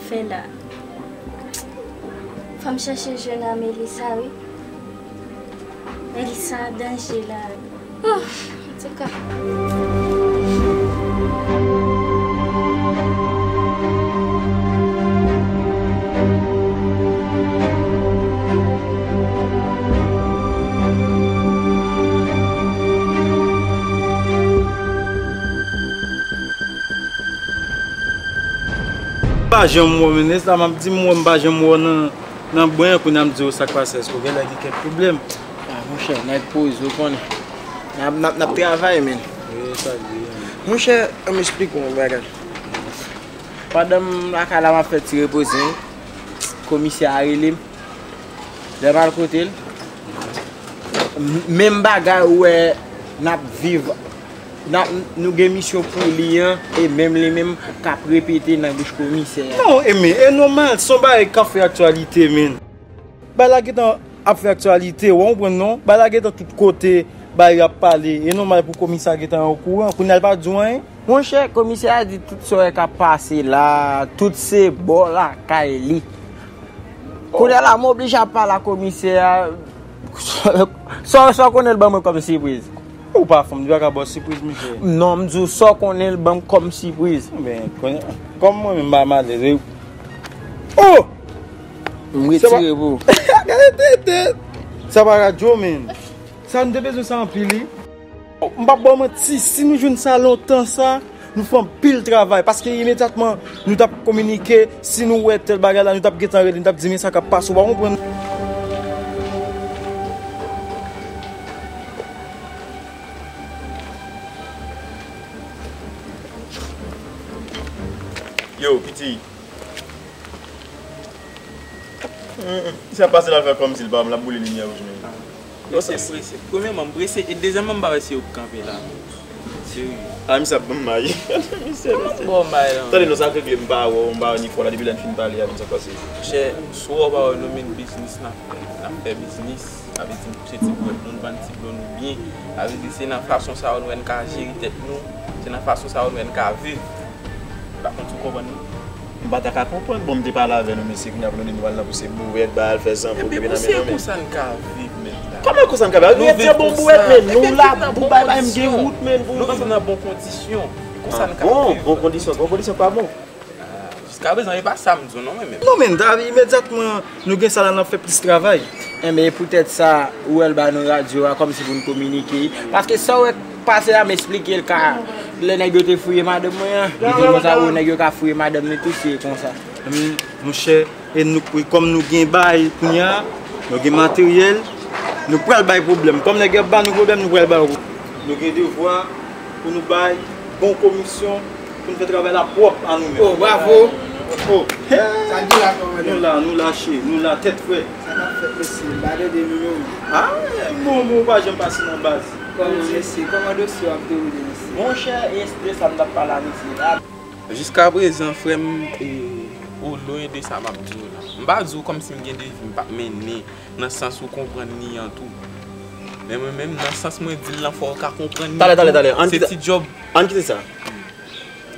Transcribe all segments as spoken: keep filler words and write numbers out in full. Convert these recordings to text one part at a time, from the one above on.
Fè la. Fò m chèche jwenn a Melissa, wi. Melissa danje la. Oh, antouka. M pa janm wè w, men, e sa m ap di, m wè, m pa janm wè w nan, nan bwen an, kounye a m di w sa k pase, èske w genlè gen kèk pwoblèm? Ah, monchè, nèg poze, w konnen. N ap, n ap, n ap travay, men. Wi, sa k di, men. Monchè, ann m esplike w yon bagay. Pandan m lakay la, m ap fè ti repoze, komisè a rele m. Lè m al kote l, m-, menm bagay ou wè n ap viv, n ap, nou gen misyon pou li an, e menm li menm k ap repete nan bouch komisè a. Non, e men, e nòmal, se yon bagay k ap fè aktyalite, men. Bagay la gentan ap fè aktyalite, w konprann non? Bagay la gentan tout kote, bagay y ap pale, e nòmal pou komisè a gentan okouran. Kounye a l pa di w anyen? Monchè, komisè a di tout sa w wè k ap pase la, tout se bò lakay li. Kounye a la, m oblije ap pale a komisè a. Sa, sa w konnen l ban mwen kòm sipriz? Ou pa fanm, li pa ka ba w sipriz, monchè. Non, m di w sa w konnen l ban m kòm sipriz. Ben, konnen, kòm mwen menm m pa malere. Oh! M retire pou ou. Gade tete! Sa pa radyo, men. Sa nou te bezwen sa anpil, wi. M p ap ba w manti, si nou jwenn sa lontan sa, nou fè anpil travay. Paske imedyatman, nou t ap kominike, si nou wè tèl bagay la, nou t ap gentan rele, nou t ap di, men sa k ap pase, w pa konprann. Yo, piti. Misye ap pase la, l fè kòmsi l pa wè m, l ap boule limyè wouj, men. Mesye, m prese. Premyèman, m prese, e dezyèmman, m pa wè si yo k kanpe la. Serye. Ah, misye ap ban m may. Mesye, mesye. Kòman m ba w may la? Tande non, sa k regle, m pa wè w, m pa wè ni fò la, depi lè n fin pale a, konn sa k pase. Monchè, sou wè w pa wè nou, men biznis n ap fè. N ap fè biznis. Sa vle di, se ti bwèt nou, n vann ti dlo nou byen. Sa vle di, se nan fason sa yo nou wè n ka jere tèt nou. Se nan fason sa yo nou wè n ka viv. M pa konn si w konprann mwen. M pa ta ka konprann. Bon, m te pale avè nou, mesye, kounye a pou nou di nou al nan pouse bouwèt, bay al fè zanpo, kenbe nan men nou, men. Ebyen, konsa n ka viv, men, la. Kòman konsa n ka viv? Nou viv konsa. Ebyen, nou la, pou bay, bay, m gen wout, men, pou nou viv nan bon kondisyon. Konsa n ka viv. Ah bon? Bon kondisyon, bon kondisyon pa bon. Ah, jiskaprezan, e pa sa m di w non, mwen menm. Non, men, David, imedyatman, nou gen sa la, n ap fè plis travay. Enben, e poutèt sa, ou wè l ba nou radyo a, kòmsi pou n kominike. Paske sa w wè k pase a, m esplike l ka, lè nèg yo te fouye madanm mwen an, li di konsa, o, nèg yo ka fouye madanm li tou, se konsa. Enben, monchè, e nou, e kòm nou gen bagay kounye a, nou gen materyèl, nou pral bay pwoblèm. Kòm nèg yo ap ba nou pwoblèm, nou pral ba yo. Nou gen devwa pou nou bay bon komisyon, pou n fè travay la pwòp a nou menm. Oh, bravo! Oh, hey! Sa k gen la, kòmandan? Nou la, nou lache, nou la, tèt frèt. Sa k ap fèt, mesye? M pa tande nou, non. Ah, bon, bon, ou pa janm pase nan baz. Kòman, mesye? Kòman dosye w ap dewoule, mesye? Monchè, e de sa m t ap pale a mesye la. Jiskaprezan, frè m, e, ou lwen de sa m ap di w la. M pa di w kòmsi m gen de vi m p ap mennen, nan sans ou konprann li an tou. Men mwen menm, nan sans mwen di l lan, fò w ka konprann li tou. Talè, talè, talè. Ann kite, se ti djòb. Ann kite sa.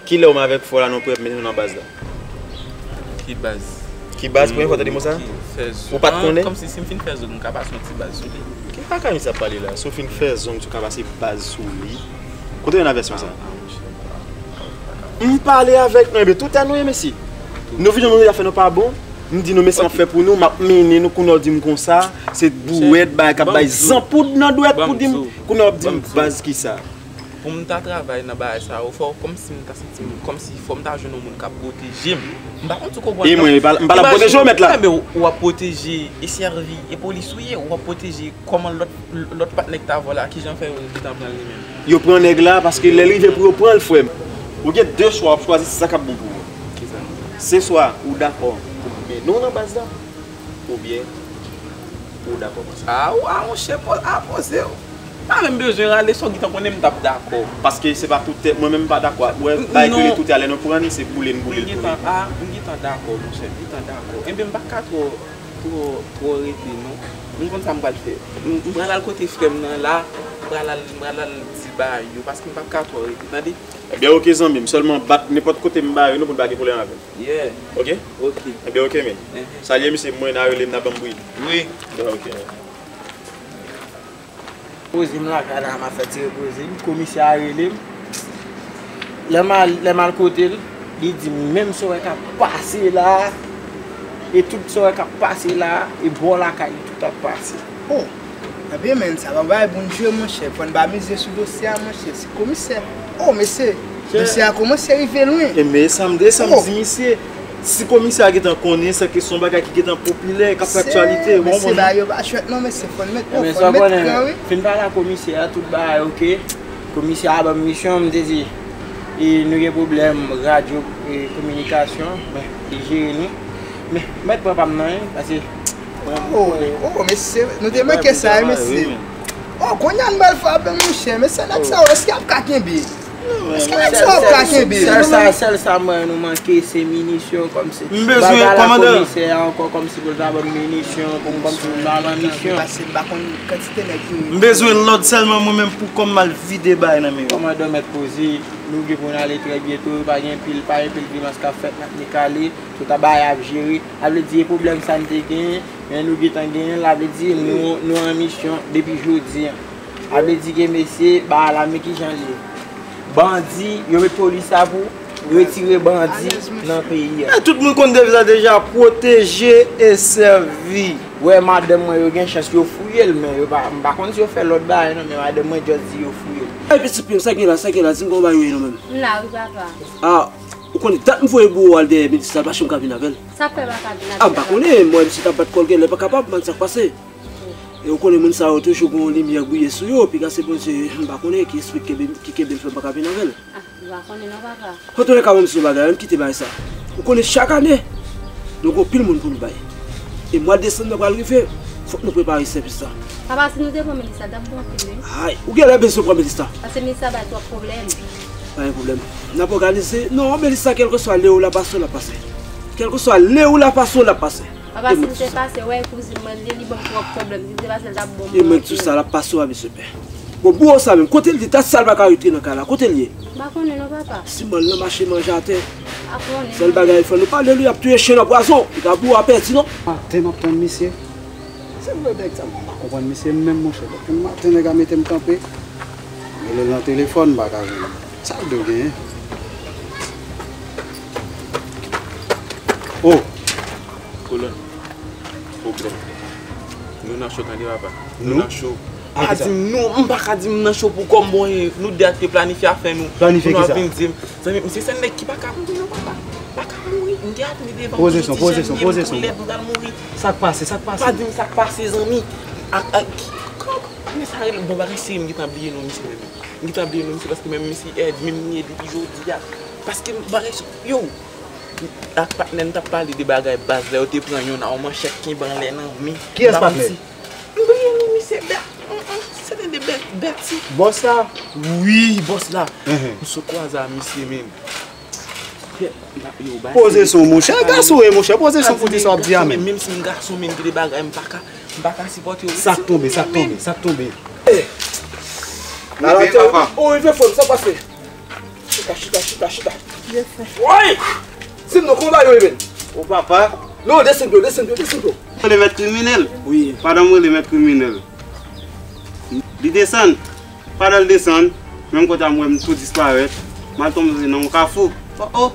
Kilè w menm avèk fò la nou prè mennen nou nan baz la? Ki baz? Ki baz? Premye fwa w tande mo sa? Ou pa t konnen? Kòmsi si m fin fè zòt, m ka pase yon ti baz sou li. Ki kaka misye ap pale la? Si w fin fè zong, si w ka pase baz sou li. Kote w jwenn vèsyon sa? M pale avèk nou, ebyen, tout a nou ye, mesye. Nou vin yon moun afè nou pa bon, m di nou, mesye, m ap fè pou nou, m ap mennen nou, kounye a w di m konsa, se bouwèt, bagay k ap bay zanpoud nan dwèt pou di m, kounye a w ap di m baz kisa? Pou m ta travay nan bagay sa yo, fò kòmsi m ta santi m, kòmsi fò m ta jwenn yon moun k ap pwoteje m. M pa konn si w konprann. E mwen, m pa, m pa la pwoteje w, mèt la. Enben, w ap pwoteje, e sèvi, e polis ou ye, w ap pwoteje kòman lòt, lòt patnè k ta vòlè a, kijan fè yo gentan pran l li menm? Yo pran nèg la, paske lè l rive pou yo pran l, frè m, ou gen de chwa, w ap chwazi se sa k ap bon pou ou. Kisa? Se swa ou dakò pou m mennen w nan baz la, oubyen ou dakò konsa? A, w a, monchè, po-, a, poze w. Pa menm bezwen rale, sa w gentan konnen m t ap dakò. Paske se pa tout tèt, mwen menm m pa dakò. Ou wè, bagay k rele tout tèt a, lè nou pran li, se boule n boule l tou. M gentan, a, m gentan dakò, monchè, m gentan dakò. Enben, m pa ka twò, twò, twò rete, non. M konn sa m pral fè. M, m pral al kote frè m nan la, m pral al, m pral al di bagay yo, paske m p ap ka twò rete, tande. Ebyen, oke, zanmi m. Sèlman bat nenpòt kote m bare nou pou n pa gen pwoblèm avè l. Yeah. Oke? Oke. Ebyen, oke, men. Mhm. Salye misye, mwen, n a rele m, n a ban m bri. Wi. Ebyen, oke. Poze m lakay la, m ap fè ti repoze m. Komisè a rele m. Lè m al, lè m al kote l, li di m, menm sa w wè k ap pase la, e tout sa w wè k ap pase la, e bò lakay li tout ap pase. Oh, ebyen, men, sa pa bay bon jwe, monchè. Fò n pa mize sou dosye a, monchè. Se komisè. Oh, mesye, dosye a kòmanse rive lwen. E men sa m de, sa m di misye. Si komisè a gentan konnen, se ke se yon bagay ki gentan popilè, k ap fè aktyalite, w konprann? Mesye, bagay yo pa jwèt non, mesye, fò n met, fò n met gran, wi. Fin pale ak komisè a, tout bagay oke. Komisè a ban m misyon, m te di, e, nou gen pwoblèm radyo, e, kominikasyon, men, li jere nou. Men, m mèt pran pa m nan, wi, paske, mwen, oh, oh, mesye, nou te manke sa, wi, mesye. Oh, kounye a n pral frape, monchè, mesye, nèg sa yo, èske y ap ka kenbe? Èske nèg sa yo ka kenbe? Sèl sa, sèl sa mwen nou manke, se minisyon, kòmsi. M bezwen, kòmandan. Komisè a ankò, kòmsi pou l ta ban m minisyon, pou m, kòmsi pou m ta nan misyon. Paske m pa konn kantite nèg ki. M bezwen lòd sèlman mwen menm pou kòm m al vide bagay nan men yo. Kòmandan mèt poze, nou gen pou n ale trè byento, pa gen pil, pa gen pil grimans k ap fèt, n ap ni kale, tout bagay ap jere. A vle di, e pwoblèm sa n te genyen, men nou gentan genyen l, a vle di, nou, nou an misyon depi jodi a. A vle di ke mesye, bagay la, men kijan l ye. Bandi, yo met polis la pou retire bandi nan peyi a. E tout moun konn deviz la deja, pwoteje e sèvi. Wè, madanm mwen, yo gen chans, yo fouye l, men yo pa, m pa konn si yo fè lòt bagay, non, men madanm mwen just di yo fouye l. Epi, ti pim, sa gen la, sa gen la, di m kòman bagay yo ye, non, menm. M la, wi, papa. Ah, ou konnen, dat m voye bouwo al dèyè minis la, l pa janm ka vin avè l. Sa fè pa ka vin avè l? Ah, m pa konnen, mwen, misye t ap bat kò l, genlè pa kapab, m pa konn sa k pase. E ou konnen moun sa yo toujou gen yon limyè k briye sou yo, piga se Bondye, m pa konnen ki espri ki kenbe, ki kenbe l fè m pa ka vin avè l. Ah, m pa konnen non, papa. Antouleka, mwen, m se yon bagay, ann kite bagay sa. Ou konnen chak ane, nou gen anpil moun pou nou bay. E mwa desanm nan pral rive, fòk nou prepare sèvis la. Papa, si nou te pran minis la, t ap bon anpil, wi. Ay, ou genlè bezwen pran minis la. Paske minis la bay twòp pwoblèm. Pa gen pwoblèm. N ap òganize. Non, minis la, kèlkeswa lè ou la pase, ou la pase. Kèlkeswa lè ou la pase, ou la pase. Papa, si m te pase, wè, kouzin mwen, li, li ban m twòp pwoblèm. Si m te pase, l t ap bon. E mwen, tou sa, l ap pase w a, mesye pè. Bon, bouwo sa menm, kote l ye? Dat sa l pa ka rantre nan kay la, kote l ye? M pa konnen non, papa. Si mòn nan mache manje atè. M pa konnen non. Sèl bagay, fò nou pale, li ap touye chen nan pwazon. Li ka bouwo a pèdi, non. Maten m ap tann misye. Se vre, nèg sa, m pa konprann misye menm, monchè. Depi maten, nèg la mete m kanpe. Rele l nan telefòn, m pa ka jwenn li. Sa l dwe genyen? Oh! Kolonn. Pwoblèm. Nou nan cho, tande, papa. Nou nan cho. Pa di m nou, m pa ka di m nan cho pou kò m, bon, e, nou de a te planifye afè nou. Planifye kisa? Pou nou ap vin di m, zanmi, misye se nèg ki pa ka mouri non, papa. Pa ka mouri. M te ap li devan, poze son, poze son, poze son. Lèd, m pral mouri. Sa k pase, sa k pase? Pa di m sa k pase, zanmi. Ak, ak, kòman sa rele? Bon, bagay serye, m gentan bliye non misye menm. M gentan bliye non misye, paske menm misye ènmi m li ye depi jodi a. Paske bagay, yo, ak patnè m t ap pale de bagay baz la, yo te pran yonn a yon manchèt kenbe anlè nan men. Kiyès patnè? M bliye non misye, Bè-, mm, mm, se te de Bè-, Bèti. Bòs la? Wi, bòs la. Mhm. M sot kwaze a misye menm. Poze son, monchè. Gason w ye, monchè. Poze son pou di sa w ap di a menm. Menm si m gason, men gen de bagay m pa ka, m pa ka sipòte yo. Sa k tonbe, sa k tonbe, sa k tonbe. Ala tè, o, rive fò m, sa pase. Chita, chita, chita, chita. Woy! Di m non, kòman bagay yo ye menm? O papa. Non, desann pye w, desann pye w, desann pye w. Rele mèt kriminèl. Wi. Padan m rele mèt kriminèl. Li desann. Pandan l desann, menm kote a m wè m tou disparèt, m al tonbe nan yon kafou. O, o!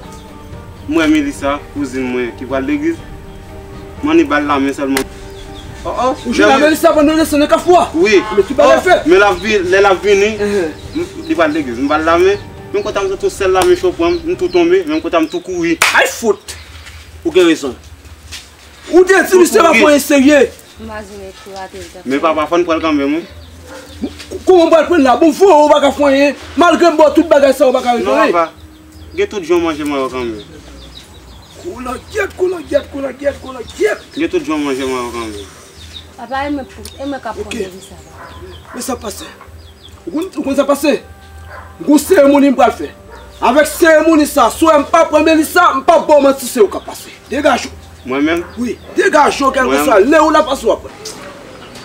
M wè Melissa, kouzin mwen, ki pral legliz. M annik ba l lamen sèlman. O, o! Ou jwenn ak Melissa pandan l desann nan kafou a? Wi. Men ki bagay fè? Men l ap vi-, lè l ap vini, m, li pral legliz. M ba l lamen. Menm kote a m santi yon sèl lamen cho pran m, m tou tonbe, menm kote a m tou kouri. Ay fout! Ou gen rezon. Ou te di misye pa fè anyen serye. Imajine kou atè l t ap fè. Men papa, fò n pran l kanmenm, wi. Kòman m pral pran l la? Bon, voye w pa ka fè anyen. Malgre m ba w tout bagay sa, ou pa ka regle. Non, papa. Gen tout jan w manje mwen yo kanmenm. Koulangyèt, koulangyèt, koulangyèt, koulangyèt. Gen tout jan w manje mwen yo kanmenm. Papa, e mwen pou, e mwen k ap pran Melissa, papa. Men sa pase. Ou konn, ou konn sa pase? Gon seremoni m pral fè. Avèk seremoni sa, si w wè m pa pran Melissa, m p ap ba w manti, se ou k ap pase. Degaje w. Mwen menm? Wi, degaje w, kèlkeswa lè ou la pase w ap pran.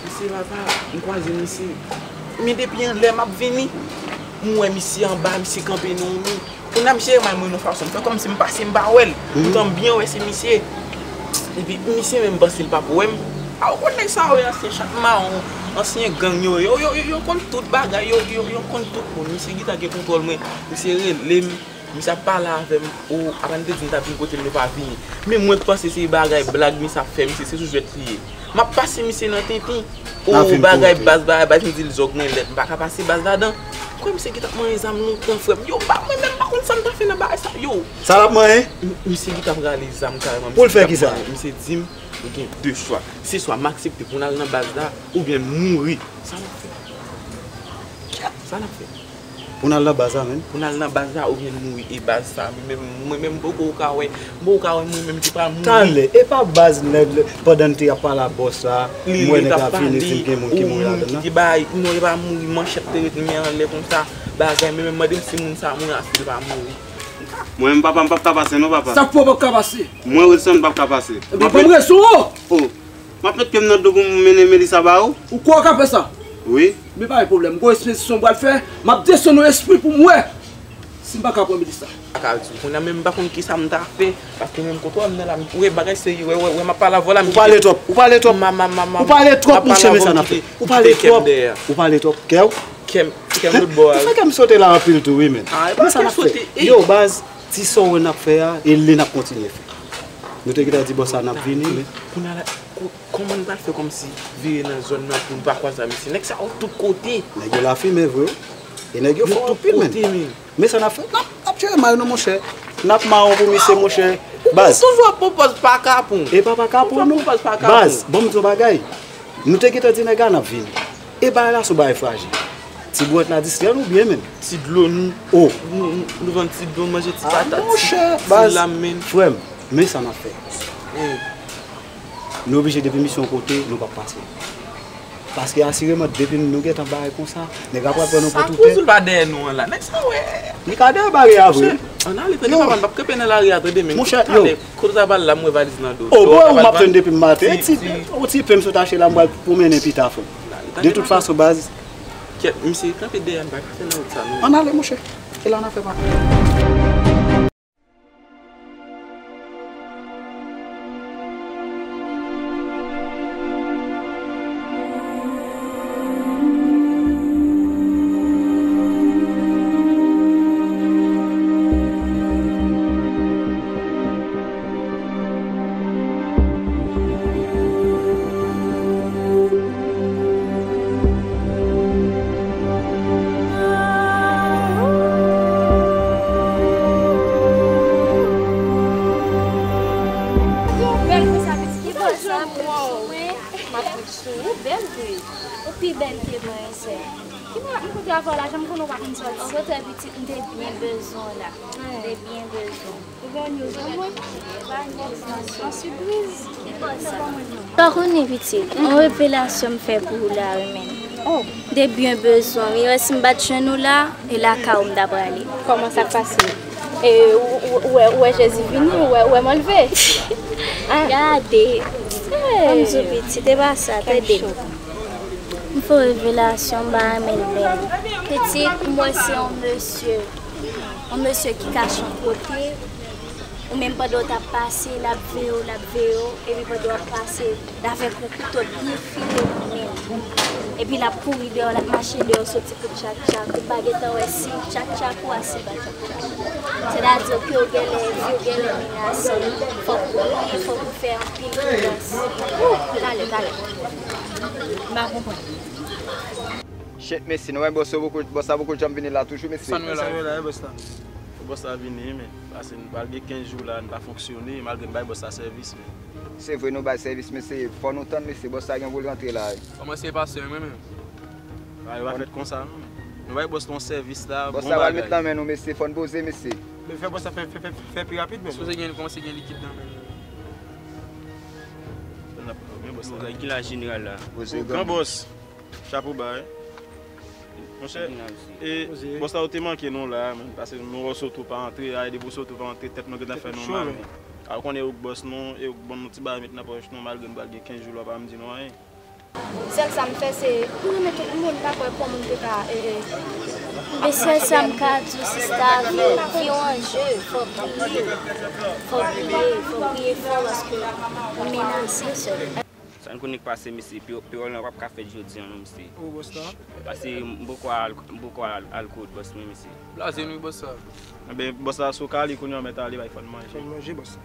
Mesye papa, m kwaze misye. Men depi anlè m ap vini. M wè misye anba, misye kanpe nan yon mi. Kounye a misye mal mwen nan fason. M fè kòmsi m pase, m pa wè l. Poutan m byen wè se misye. Epi misye menm panse l pa pou wè m. A, ou konn nèg sa yo, ansyen chat mawon, ansyen gang yo, yo, yo, yo, yo konn tout bagay, yo, yo, yo konn tout moun. Misye gentan gen kontwòl mwen. Misye rele m. Misye ap pale avè m, o, apre m te di m t ap vin kote l, li pa vini. Men mwen k panse se bagay blag misye ap fè, misye se sou jwèt li ye. M ap pase misye nan tenten. O, bagay baz, bagay baz, m di l zòk mwen lèd, m pa ka pase baz ladan. Kwè misye gentan ap manyen zam lontan, frè m. Yo, ba, mwen menm pa konn sa m ta fè nan bagay sa, yo. Sa l ap manyen? M-, misye gentan ap rale zam kareman. Pou l fè kisa? Misye di m, ou gen de chwa. Se swa m aksepte pou n al nan baz la, oubyen m mouri. Sa n ap fè? Sa n ap fè? Pou n al nan baz la menm? Pou n al nan baz la oubyen n mouri e baz sa. Mwen menm, mwen menm m poko ka wè, m poko ka wè mwen menm ki pral mouri. Talè, e pa baz nèg pandan n te ap pale a bòs la, m wè nèg la vini di m gen moun ki mouri ladan nan. Li, li t ap pale, ou, ki bay, non, li pa mouri, manchèt te ret men anlè konsa, bagay, men menm mande m si moun sa mouri, a si l pa mouri. Mwen menm papa, m p ap ka pase non papa. Sa k fè w p ap ka pase? Mwen Wilson m p ap ka pase. Ebyen ban m rezon w! O! M ap met pye m nan dlo pou m mennen Melissa ba ou. Ou kwè w ka fè sa? Wi. Men pa gen pwoblèm. Gon espedisyon m pral fè. M ap desann yon espri pou m wè si m pa ka pran Melissa. Pa ka di w. Kounye a menm m pa konn kisa m ta fè. Paske menm kote w wè m nan la, m, wè bagay serye, wè, wè, wè m ap pale avè w la, m kite. Ou pale twòp. Ou pale twòp. Ou pale twòp, monchè, men sa n ap fè. Ou pale twòp. Ou pale twòp. Kè w. Kè m, kè m lòt bò a, wi. Ou fè kè m sote la anpil tou, wi, men. Men sa n ap fè. Yo, baz, ti sa w wè n ap fè a, e li n ap kontinye fè. Nou te gentan di bòs la n ap vini, men. Kounye a la, ko-, kòman n pral fè kòmsi vire nan zòn nan pou n pa kwaze ak misye? Nèg sa yo tout kote. Nèg yo lafimen vre, wi. E nèg yo fò anpil, men. Yo tout kote, men. Men sa n ap fè, n ap, n ap jere may nou, monchè. N ap mawon pou misye, monchè. Baz. Ou toujou ap pran pòz pa kapon. E pa pa kapon, non. Toujou ap pran pòz pa kapon. Baz, ban m di w yon bagay. Nou te gentan di nèg la n ap vini. E bagay la se yon bagay frajil. Ti bwèt la distrè nou byen menm. Ti dlo nou. O. Nou, nou, nou vann ti dlo, manje ti patat, ti, ti lam menm. Frè m, men sa n ap fè. Nou oblije depi misye yon kote, nou p ap pase. Paske asireman, depi nou gentan bare konsa, nèg la pral pran nou pou toutè. Sa kouz ou pa dèyè nou an la? Nèg sa wè. Li ka dèyè bare a vre. Ann ale, tande papa, n p ap kanpe nan lari a, tande, men. Monchè, yo. Talè, kote w ta pral la, m wè valiz nan do w. O, bò ou m ap tann depi maten. Ti, ti, yon ti pen m sot achte la, m pral pwomennen pita, frè m. De tout fason, baz. Kèt, misye kanpe dèyè, m pa ka fè nan wout sa, non. Ann ale, monchè. E la n ap fè, papa. Yo bèl konsa, pitit. Ki bò sa, m ap sou mwen. M ap sou ou, bèl vre. Ou pi bèl ke mwen, sè. Ki bò, m kontre avè w la, jan m konnen w pa konn sòti. Antre pitit, m te byen bezwen w la. M te byen bezwen w. Ou gen yon news pou mwen? Yon sipriz. Sa w konnen, pitit, yon revelasyon m fè pou ou la wi, men. M te byen bezwen w. Wi, wè si m pa t jwenn ou la, e lakay ou m ta prale. Kòman sa k pase? E, ou, ou, ou wè, ou wè Jezi vini, ou wè, ou wè mwen leve? Gade. Ban m di w, pitit, e pa sa, tande. M fè w revelasyon, m pa renmen l menm. Pitit, m wè se yon mesye. Yon mesye ki kache yon kote, ou menm pandan w t ap pase, l ap veye w, l ap veye w, epi pandan w ap pase, l avèk yon kouto byen file nan men l. Epi l ap kouri dèyè w, l ap mache dèyè w, soti pou tchak tchak, ou pa gentan wè si tchak tchak ou a si pa tchak tchak. Sètadi ke w genlè, vi w genlè menasan, fòk ou priye, fòk ou fè anpil pridans. Talè, talè. M pa konprann. Shit, mesye, nou wè bòs yo poko, bòs la poko janm vini la toujou, mesye. Sa nou wè la, wi, bòs la. Fò bòs la vini, wi, men. Paske nou pral gen kenz jou la, nou pa fonksyone, malgre nou bay bòs la sèvis, men. Se vre, nou bay sèvis, mesye. Fò nou tann, mesye. Bòs la gen pou l rantre la, wi. Kòman se pase, wi, men? Bagay pa fèt konsa, non. Nou bay bòs la yon sèvis la, bon bagay. Bòs la pral met nan men nou, mesye. Fò n poze, mesye. Men fè bòs la fè, fè, fè, fè pi rapid, men. Sipoze gen, kòmanse gen likid nan men nou. Ki laj jeneral la? Gran bòs. Chapo ba, wi. Monchè, e, bòs la, ou te manke nou la, men, paske nou wè w sot ou pa antre, a, depi w sot ou pa antre, tèt nou gentan fè nou mal. A, ou konnen ou k bòs nou, e ou k ban nou ti bagay met nan pòch nou, malgre nou pral gen kenz jou la, w pa janm di nou anyen. Sèl sa m fè, se m renmen tout moun, m pa kwè kòman m te ka, e, e, Men sèl sa m ka di w, sista, vi, vi w an je, fò w priye, fò w priye, fò w priye fò paske ou menase sèl. Sa n konnen k pase, mesye, pi-, piyòl lan p ap ka fèt jodi a non, mesye. Ou bòs la? Pase m poko al, m poko al, al kot bòs mwen, mesye. Blaze nou, bòs la. Enben, bòs la, si w ka ale kounye a, w mèt ale, bay fò n manje. Fò n manje, bòs la.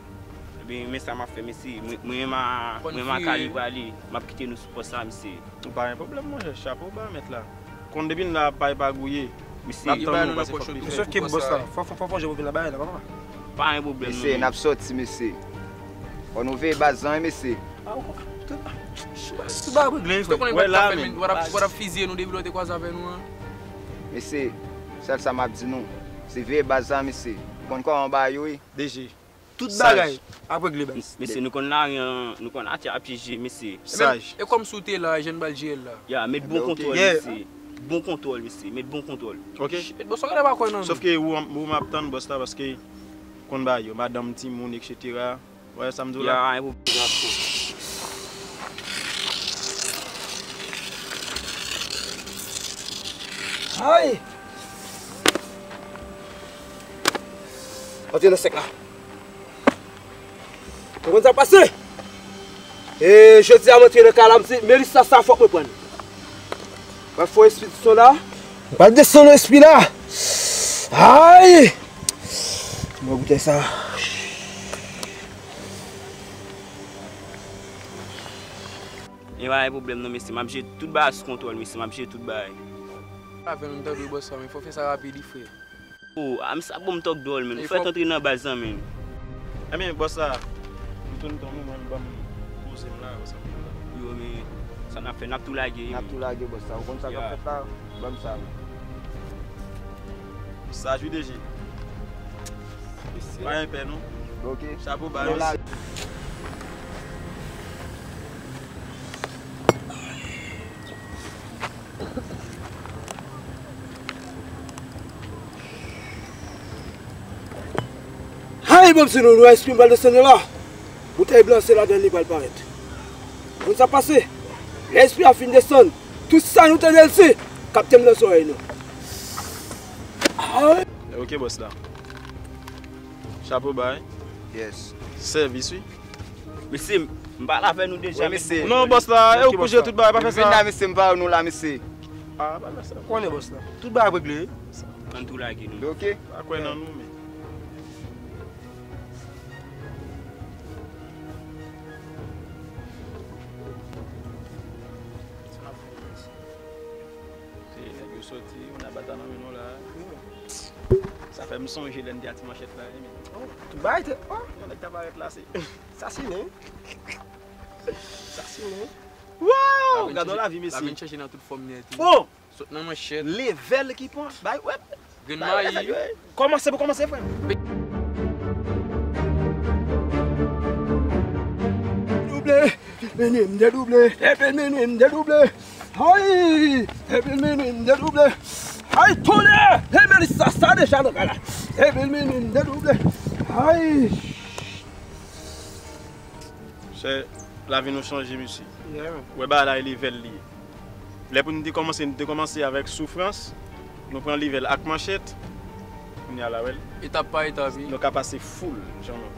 Ebyen, men sa m ap fè, mesye. Mwen, mwen menm a, mwen menm a Kali prale. M ap kite nou sou pòs la, mesye. Pa gen pwoblèm, monchè. Chapo ba mèt la. Konn depi n la, pay pa gouye. Mesye. N ap tann nou, pase fòk li fè. Sòf ke bòs la, fò, fò, fò, fò, fò, vin la, bay la, papa. Pa gen pwoblèm, non. Mesye, n ap sòti, mesye. Fò nou veye baz lan, wi, mesye. Ah, ou konn, si ba regle, frè. Ou konn, wè la, men. W ap, w ap fizye nou depi lè w te kwaze avè nou an. Mesye, sèl sa m ap di nou, se veye baz la, mesye. Ou konn kòman bagay yo ye? D G. Tout bagay ap regle, baz. Mesye, nou konn lari an, nou konn atè ap jije, mesye. Saj. E kòm si w te la, jan n bal jere l la. Ya, met bon kontwòl, mesye. Bon kontwòl, mesye. Met bon kontwòl. Ok. Shit, bòs, ou genlè pa kwè nan nou. Sòf ke ou, ou m ap tann bòs la, paske konn bagay yo, madanm, timoun, etsetera. Wè sa m di w la? Ya, e pou gason. Ay! Antre nan sèk la. Ou konn sa k pase? E jodi a m antre nan kay la, m di, Melissa sa fòk mwen pran l. Mwen fè yon espedisyon la. Mwen pral desann yon espri la. Ay! Mwen goute sa. E pa gen pwoblèm non, mesye. M ap jere tout bagay sou kontwòl, mesye. M ap jere tout bagay. Avè nou, m tande bòs la, men fò fè sa rapid wi, frè. Oh, a, misye ap ban m tòk dwòl, men. Ou fèt antre nan baz lan, men. Enben, bòs la, m tounen tann ou, mwen, ban m poze m la, wè sa m di la. Yo, men, sa n ap fè, n ap tou lage, wi. N ap tou lage, bòs la. Ou konn sa k ap fèt la? Ban m sa, men. Sa jwi deje. Pa gen pè, non. Ok. Chapo ba, mesye. Hay, bon, si nou, nou espri m pral desann la. Boutèy blan, se ladan li pral parèt. Konn sa pase? Lè espri a fin desann, tout sa nou tande l se kapten nan zòrèy nou. Ay! Ok, bòs la. Chapo ba, wi. Yes. Sèvis, wi. Mesye, m pale avè nou deja. Wi, mesye. Non, bòs la, e ou k pou jere tout bagay, pa fè sa. Vin la, mesye, m pale nou la, mesye. Ah, pa fè sa. Konnen bòs la. Tout bagay ap regle. Ann tou lage nou. Ok. Pa kwè nan nou, men. Se nèg yo soti, yon nabata nan men nou la. Sa fè m sonje lè n te a Ti Manchèt la, wi, men. Oh, tout bagay te, oh. Yon nèg ta parèt la, se. Sasinen. Sasinen. Wow! Gade yon lavi, mesye. Lavi n chanje nan tout fòm nèt. Oh! Sot nan manchèt. Level ki pran. Bay, wè. Grenn mayi. Kòmanse pou kòmanse, frè. Double, mini, m dedouble. Epi mini, m dedouble. Ay, epi mini, m dedouble. Ay, tonnè! E Melissa, sa deja nan kay la. Epi mini, m dedouble. Ay. Se lavi nou chanje, mesye. Yeah, man. Wè bagay la e level li ye. Lè pou nou te kòmanse, nou te kòmanse avèk soufrans, nou pran level ak manchèt, kounye a la, wè l. Etap pa etap, wi. Nou ka pase full, jan nou.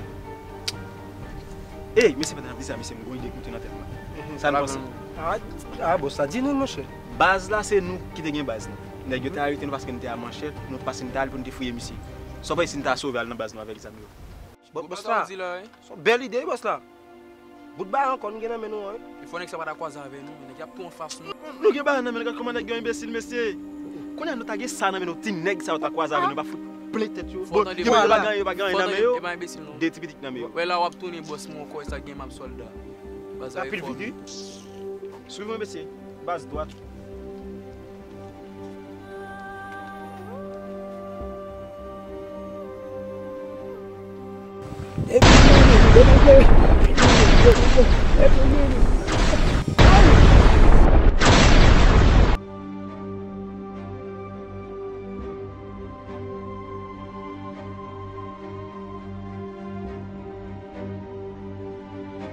Ey, mesye, pandan n ap di sa, mesye, m gon ide koute nan tèt mwen. Mhm. Sa n panse? Ah, ah, bòs la, di nou, monchè. Baz la, se nou ki te gen baz la. Nèg yo te arete nou paske nou te a manchèt, nou pase nou te al pou nou te fouye misye. Sa w panse si nou ta sove al nan baz nou avèk zam yo? Bòs la. Se yon bèl ide, wi, bòs la. Bout bagay ankò nou gen nan men nou an, wi. E fò nèg sa pa ta kwaze avè nou, men nèg y ap tou anfas nou. Nou gen bagay nan men nou, gad kòman nèg yo enbesil, mesye. Kounye a nou ta gen sa nan men nou, ti nèg sa yo ta kwaze avè nou, pa fout plen tèt yo. Bon, yo pa gen anyen, yo pa gen anyen nan men yo. De ti pitit nan men yo. Wè la w ap tounen bòs mwen ankò, e sa k gen m ap sòlda. Baz la e fò. Rapid vit, wi. Swiv mwen, mesye. Baz dwat.